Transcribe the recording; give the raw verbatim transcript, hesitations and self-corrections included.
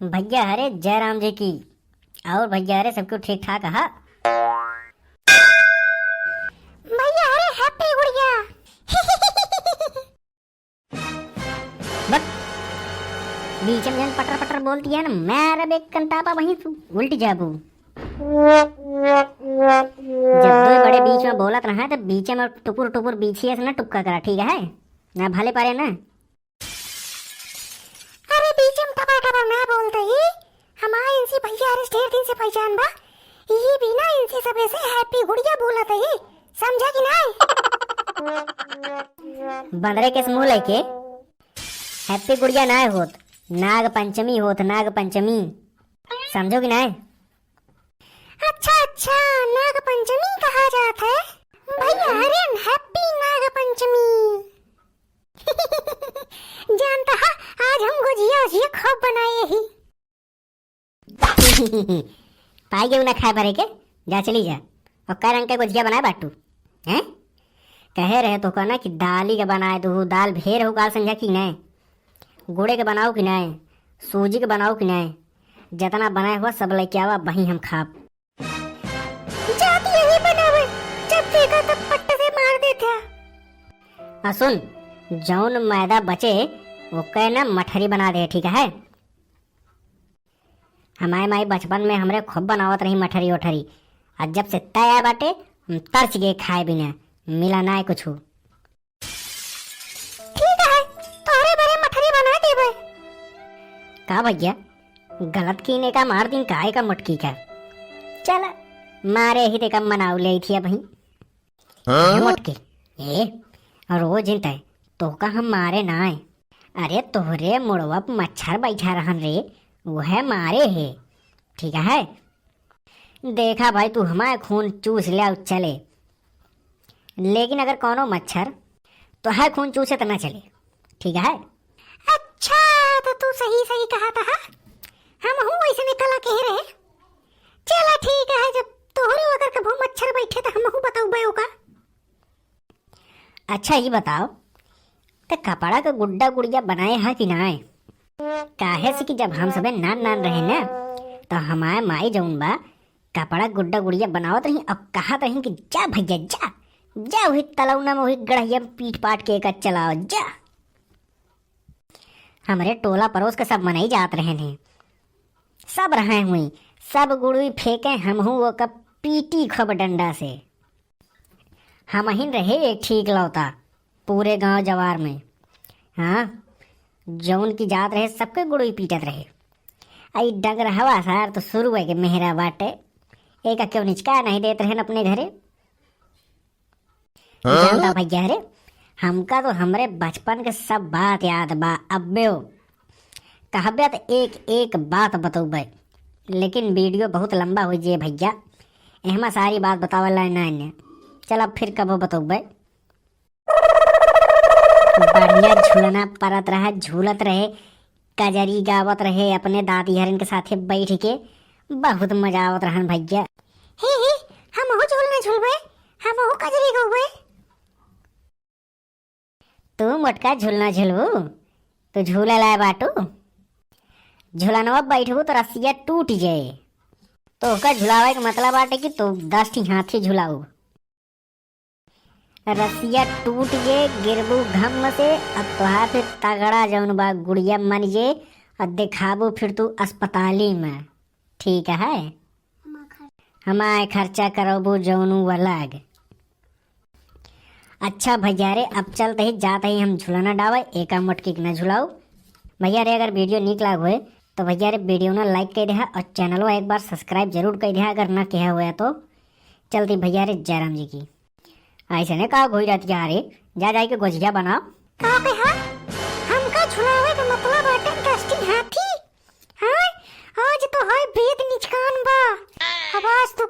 भैया हरे जय राम जी की। और भैया हरे सबको ठीक ठाक हा? भैया हरे happy गुड़िया। बक, बीच में जन पटर पटर बोलती है ना, मारब एक कंटापा वहीं से उल्ट जाबू। जब दो बड़े बीच में बोलत रहा तो बीच में टुपुर टुपुर बीछिए से ना टुपका करा, ठीक है? ना भले पारे ना। अरे बीच में टपा टपा ना बोलते ही, हमारे इनसे भैया हरे ढेर दिन से पहचान बा, ये भी ना इनसे सबे से happy गुड़िया बोलत ही, समझा कि नाय? बंदरे के मुंह लेके happy गुड़िया नाय होत, नाग पंचमी होत, नाग पंचमी, समझो कि नाय? अच्छा अच्छा, नाग पंचमी कहा जात है भैया हरे, happy नाग पंचमी। जानता है, आज हम गुजिया उजिया खूब बनाए ही। पाई गए ना खाए भरे के, जा चली जा। और कै रंग के गुजिया बनाए बाटू, हैं? कहे रहे तो कहना कि दाली के बनाए दू, दाल भेर हो काल संझा की नहीं, गुड़े के बनाओ कि नहीं, सूजी के बनाओ कि नहीं, जितना बनाए हुआ सब लेके आवा, वहीं हम खाब। जाती यही बनावे, जब देखा तब पट्टे से मार देते हैं। आ सुन, जौन मैदा बचे, ओके ना मठरी बना दे, ठीक है? हमारे माई बचपन में हमरे खूब बनावत रही मठरी ओठरी, आ जब से तय आए बाटे, हम तरस गए खाए बिना, मिला ना कुछ। ठीक है, तोहरे बरे मठरी बना देबे। का भैया, गलत कीने का मार दिन काहे का मोटकी का? चला, मारे ही ते का मनाऊ ले थी अबही। हाँ? ए मोटकी, ए, रोज इन तय, तो का हम मारे ना आए। अरे तोहरे मुड़वा पे मच्छर बैठा रहन रे, वह मारे है, ठीक है? देखा भाई, तू हमारे खून चूस ले और चले, लेकिन अगर कौनो मच्छर तोहार खून चूसे त ना चले, ठीक है? अच्छा, तो तू सही सही कहा था, हाँ? हम हूँ वैसे निकला कह रहे। चला ठीक है, जब तोहरे अगर कभू मच्छर बैठे तो हम हूँ बताऊ बयो का। अच्छा, ये बताओ, त कपड़ा के गुड्डा गुड़िया बनाए हा कि नाय? काहे से कि जब हम सबे नान नान रहे ना, तो हमारे माई जौन बा, कपड़ा गुड्डा गुड़िया बनावत रही। अब कहत रही कि जा भैया जा, जा वही तलौना में वही गड़हिया में पीट पाट के एका चलाओ जा। हमरे टोला पड़ोस के सब मनई जात रहे ने, सब रहे हुई, सब गुड़ुई फेंके, हमहू ओका पीटी खूब डंडा से। हमहिन रहे एक ठीक लौता पूरे गांव जवार में। हाँ, जौन की जात रहे सबके गुड़ुई पीटत रहे। आई डगरहवा सार तो शुरू है के मेहरा बाटे, एका क्यों निचका नहीं देत रहन अपने घरे। हाँ? जानता भैया रे, हमका तो हमरे बचपन के सब बात याद बा अब्बेओ। कहबे त एक एक बात बतौबे, लेकिन वीडियो बहुत लंबा हो जे भैया, एहमा सारी बात बतावल ना ने। चल अब फिर कबो बतौबे। बढ़िया झूलना परत रहा, झूलत रहे, कजरी गावत रहे, अपने दादी हरन के साथे बैठ के बहुत मजा आवत रहन भैया। हे हे, हमहू झूलना झूलबे, हमहू कजरी गौबे। तू मोटका झूलना झूलबू, तू झूले लाए बाटू। झूलनवा बैठबू तो रस्सिया टूट जाए। तो ओकर झुलावे के मतलब बाटे कि तू दस ठी हाथी झुलाऊ। रस्सिया टूट जे, गिरबू घम से, अब तोहार फिर तगड़ा जौन बा गुड़िया मन जे, और देखाबू फिर तू अस्पताली में, ठीक है? हमार खर्चा करबू जौनू अलग। अच्छा भैया रे, अब चलत ही जात ही हम झुलना डावे, एका मोटकी के ना झुलाऊ। भैया रे, अगर वीडियो नीक लाग होए तो भैया रे वीडियो ना like कर देहा और चैनलवा एक बार subscribe जरूर कर देहा अगर ना किहा होया तो। चलती भैया रे, जय राम जी की। ऐसे ने का घोई रहती है रे, जा जाए के गोझिया बनाओ। का कहा? हमका झुलावे के मतलब बाटे दस ठी हाथी। हाँ, आज तो है भेद निचकान बा। अब आज तू